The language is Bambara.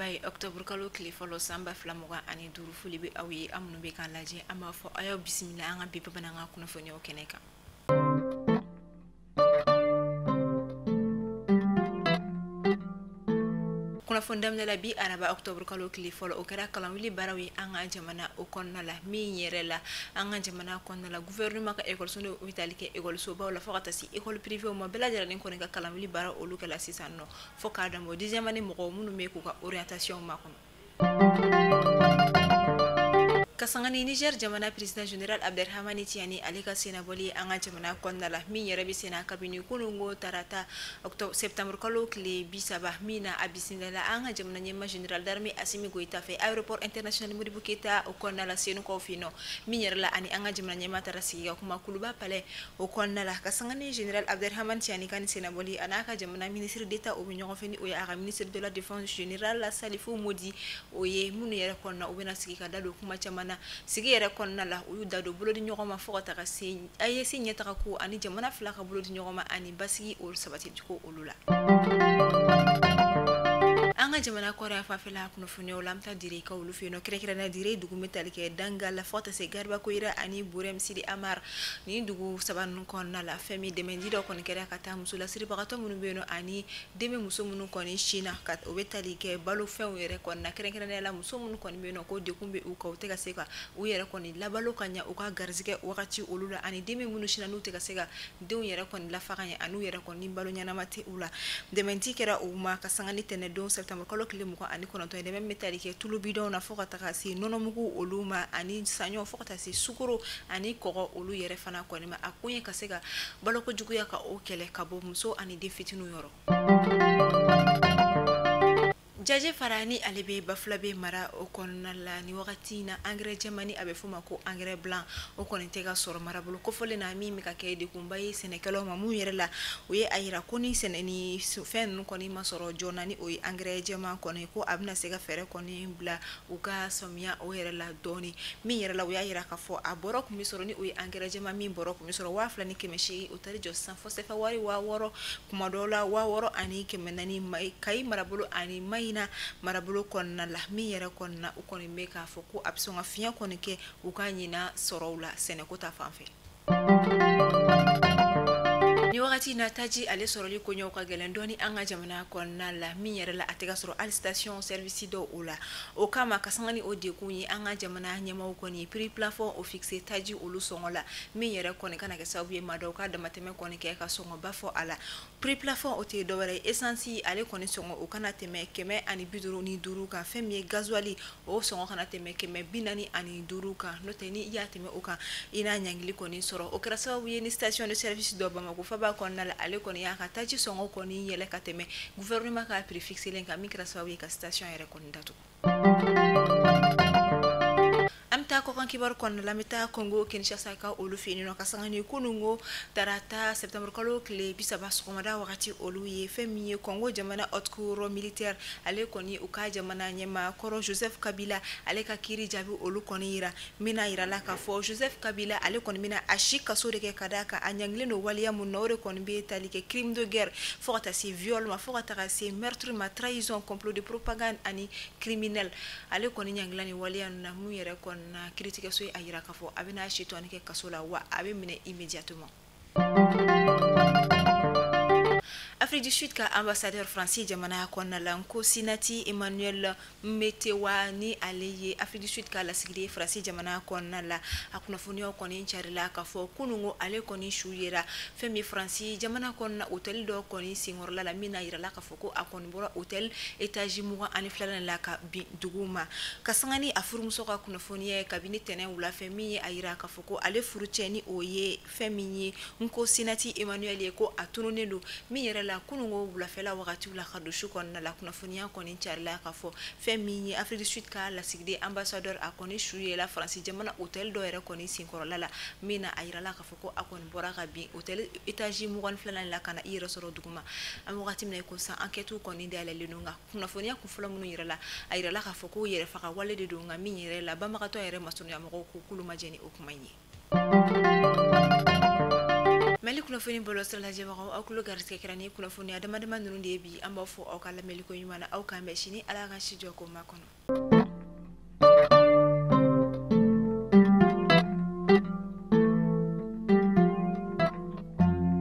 araba ye octobre kalo tile fɔlɔ san 2025. Foli bɛ aw ye, aw minnu bɛ k'an lajɛ, an b'a fɔ aw y'aw bisimila an ka bi bamanankan kunnafoniyaw kɛnɛ kan. Kunnafoni daminɛ la bi araba octobre kalo tile fɔlɔ, o kɛra kalanwuli baaraw ye an ka jamana o kɔnɔna la. Min yɛrɛ la an ka jamana kɔnɔna la, gouvernement ka ekɔliso n'o bɛ tali kɛ ekɔlisobaw la fo ka taa se école privée ma, bɛɛ lajɛlen kɔni ka kalanwuli baara olu kɛla sisan nɔ fo k'a danbɔ dixième année mɔgɔw minnu bɛ k'u ka orientation makɔnɔ. Ka sanga ni Niger jamana président général Abderhamani Tiani ale ka sennabɔli ye an ka jamana kɔnɔna la, min yɛrɛ bɛ senna kabini kununko tarata octobre septembre kalo tile 30, min na a bisimilala an ka jamana ɲɛmaa général d'armée Assimi Goïta fɛ aéroport international Modibo Keïta o kɔnɔna la Senukaw fɛ yen nɔ, min yɛrɛ la ani an ka jamana ɲɛmaa taara sigi ka kuma Kuluba palais o kɔnɔna la. Ka sanga ni général Abderhamani Tiani ka nin sennabɔli, a n'a ka jamana ministre d'État o bɛ ɲɔgɔn fɛ, ni o ye a ka ministre de la défense général Salifou Modi o ye, minnu yɛrɛ kɔnɔna u bɛna sigi ka da don kuma caman na. Sigi yɛrɛ kɔnɔna la, u y'u da don bolo di ɲɔgɔn ma fo ka taga se AES ɲɛtaga ko ani jamana fila ka bolo di ɲɔgɔn ma ani basigi olu sabati cogo olu la. An ka jamana kɔrɔ fanfɛla kunnafoniyaw la, an bɛ taa Dire ka olu fɛ yen nɔ, kɛrɛnkɛrɛnnenya Dire dugu bɛ tali kɛ Danga la fo ka taa se Gariba Koyira ani Burem Sidi Amar. Nin dugu saba ninnu kɔnɔna la, fɛn min dɛmɛdi dɔ kɔni kɛra ka taa muso lasiribagatɔ minnu bɛ yen nɔ ani den muso minnu kɔni sin na, ka o bɛ tali kɛ balofɛnw yɛrɛ kɔnɔna, kɛrɛnkɛrɛnnenya la muso minnu kɔni bɛ yen nɔ ko degun bɛ u kan, u tɛ ka se ka u yɛrɛ kɔni labalo ka ɲɛ u ka garisɛgɛ wagati olu la, ani den minnu sin na n'u tɛ ka se ka denw yɛrɛ kɔni lafa ka ɲɛ ani u yɛrɛ kɔni balo ɲɛnama tɛ u la. Dɛmɛdi kɛra u ma ka sanga ni tɛnɛndon septembre kalo tile 29 ye. Dɛmɛ bɛ tali kɛ tulu bidɔnw na fo ka taga se nɔnɔmugu olu ma ani saɲɔ fo ka taa se sukaro ani kɔgɔ olu yɛrɛ fana kɔni ma. A kun ye ka se ka baloko juguya ka o kɛlɛ ka bɔ muso ani den fitininw yɔrɔ. Jaje fara ni ale bɛ Bafulabe mara o kɔnɔna la ni wagati in na, engrais jɛman ni a bɛ f'o ma ko engrais blanc o kɔni tɛ ka sɔrɔ marabolo kofɔlen na, min bɛ ka kɛ degunba ye sɛnɛkɛlaw ma. Mun yɛrɛ la o ye a yira ko ni sɛnɛ ni fɛn ninnu kɔni ma sɔrɔ joona, ni o ye engrais jɛman kɔni, ko a bɛna se ka fɛɛrɛ kɔni bila u ka sɔmiya o yɛrɛ la dɔɔni. Min yɛrɛ la u y'a yira k'a fɔ a bɔrɔ kun bɛ sɔrɔ, ni o ye engrais jɛman min bɔrɔ kun bɛ sɔrɔ 2800, o taara jɔ sisan fo sefa wari 6000, kuma dɔw la 6400 Kayi marabolo ani Mayina marabolo kɔnɔna la. Min yɛrɛ kɔnɔna u kɔni bɛ k'a fɔ ko a bɛ sɔn ka fiɲɛ kɔni kɛ u ka ɲina sɔrɔw la sɛnɛko ta fan fɛ. Ni wagati na taji ale sɔrɔli koɲɛw ka gɛlɛn dɔɔni an ka jamana kɔnɔna la, min yɛrɛ la a tɛ ka sɔrɔ hali station service dɔw o la. O kama ka sanga ni o degun ye, an ka jamana ɲɛmaaw kɔni prix plafond o fixé taji olu sɔngɔ la, min yɛrɛ kɔni kana kɛ sababu ye maa dɔw ka damatɛmɛ kɔni kɛ ka sɔngɔba fɔ a la. Prix plafond o tɛ dɔwɛrɛ ye, essence ale kɔni sɔngɔ o kana tɛmɛ 155 kan, fɛn min ye gasoil o sɔngɔ kana tɛmɛ 445 kan, n'o tɛ ni i y'a tɛmɛ o kan i n'a ɲangili kɔni sɔrɔ. O kɛra sababu ye ni station de service dɔ Bamakɔ faba kɔnɔna la, ale kɔni y'a ka taji sɔngɔ kɔni yɛlɛ ka tɛmɛ gouvernement ka prix fixé kan, min kɛra sababu ye ka station yɛrɛ kɔni datugu. An bɛ taa kɔkan kibaru kɔnɔna la, an bɛ taa Congo Kinshasa ka olu fɛ yen nɔ, ka sanga ni kununko tarata septembre kalo tile 30 sɔgɔmada wagati olu ye, fɛn min ye Congo jamana haute cour militaire ale kɔni u ka jamana ɲɛmaa kɔrɔ Joseph Kabila ale ka kiiri jaabi olu kɔni yira, min n'a yira la k'a fɔ Joseph Kabila ale kɔni bɛna a si kaso de kɛ ka d'a kan a ɲangilen don waleya mun na, o de kɔni bɛ tali kɛ crime de guerre fo ka taa se viol ma, fo ka taga se meurtre ma, trahison, complot de propagande ani criminel. Ale kɔni ɲangila ni waleya ninnu na, mun yɛrɛ kɔni na kiiritigɛso ye a yira k'a fɔ a bɛna si tɔni kɛ kaso la, wa a bɛ minɛ immédiatement. Afrique du Sud ka ambassadeur Faransi jamana kɔnɔna la, Nkosinati Emmanuel Mtewa, ni ale ye Afrique du Sud ka lasigiden Faransi jamana kɔnɔna la, a kunnafoniyaw kɔni carila k'a fɔ kununko ale kɔni su yera fɛn min Faransi jamana kɔnɔna hôtel dɔ kɔni senkɔrɔla la, min n'a yirala k'a fɔ ko a kɔni bɔra hôtel étage 22nan la ka bin dugu ma. Ka sanga ni a furumuso ka kunnafoniya ye kabini tɛnɛn wula fɛ, min ye a yira k'a fɔ ko ale furucɛ ni o ye fɛn min ye Nkosinati Emmanuel ye, ko a tununnen don. Min yɛrɛ la kununko wulafɛla wagatiw la ka don su kɔnɔna la, kunnafoniya kɔni carila k'a fɔ fɛn min ye Afrique du Sud ka lasigiden ambassadeur a kɔni su yela Faransi jamana hôtel dɔ yɛrɛ kɔni senkɔrɔla la, min na a yirala k'a fɔ ko a kɔni bɔra ka bin hôtel étage 22nan la ka na i yɛrɛ sɔrɔ duguma. An bɛ wagati min na i ko sisan, enquête kɔni dayɛlɛlen don, nka kunnafoniya kunfɔlɔ minnu yirala, a yirala k'a fɔ ko yɛrɛfaga wale de don, nka min yɛrɛ la banbagatɔ yɛrɛ masurunya mɔgɔw ko k'olu ma jɛn ni o kuma in ye. Mali Mali kunnafoni bɔlɔlɔsira lajɛbagaw, aw tulo garisɛgɛ kɛra ni kunnafoniya dama dama ninnu de ye bi. An b'a fɔ aw ka lamɛnliko ɲuman na. Aw k'an bɛn sini, Ala ka si jɔ ko ma kɔnɔ.